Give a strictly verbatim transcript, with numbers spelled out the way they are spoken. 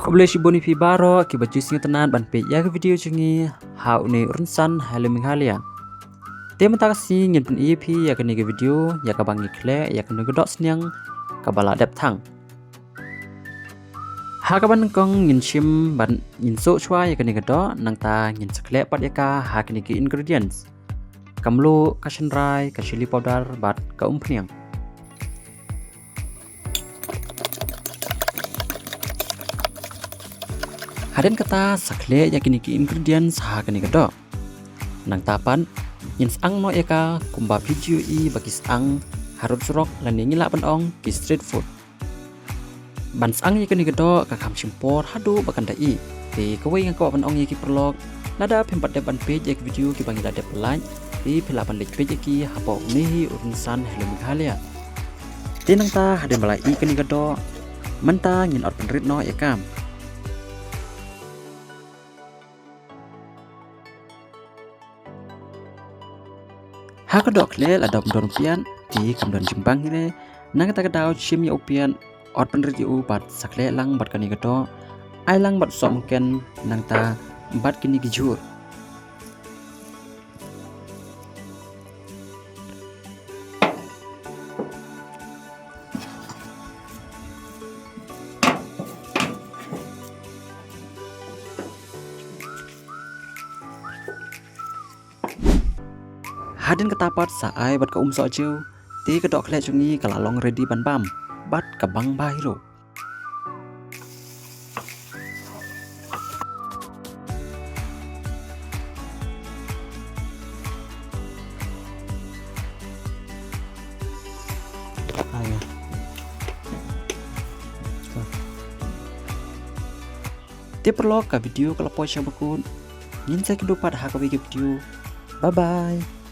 Khublei shibun ïa phi baroh kiba ju sngewtynnat ban peit ïa ka video jong ngi ha une u rynsan Hello Meghalaya. Te mynta ka sngi ngin pyni ïa phi ïa kane ka video ïa kaba ngi khleh ïa kane ka doh sniang kaba la dep thang. Ha kaba nyngkong ngin shim bad ngin soh shuwa ïa kane ka doh, nangta ngin sa khleh pat ïa ka ha kine ki ingredients: ka mluh, ka shynrai, ka chilli powder bad ka umphniang. Hadien kata sa khleh ïa kine ki ingredients ha kane ka doh. Nangta pat ngin syang noh ïa ka kumba phi ju ïohi ba ki syang harud surok lane ngi lah ban ong ki street food. Ban syang ïa kane ka doh ka kham shim por haduh ba kan da ih. Te kawei nga kwah ban ong ïa ki paralok, lada phim pat dep ban peit ïa ki video kiba ngi la dep pyllait, te phi lah ban leit peit ïa ki hapoh une hi u rynsan Hello Meghalaya. Te nangta hadien ba la ih kane ka doh, mynta ngin ot pynrit noh ïa ka. Ha ka doh khleh lada ym don u piat te kam don jingbang hi re. Na kata ka daw shim ïa u piat, ot pynrit ïa u bad sa khleh lang bad kane ka doh. Ai lang bad u sohmynken nangta bad kine ki jhur. Hadien kata pat sa ai bad ka um sohjew, te ka doh khleh jong ngi ka la long ready ban bam bad ka bang bha hi ruh. Te paralok, ka video ka la poi sha bakut. Ngin sa ïakynduh pat ha kawei ka video. Bye bye.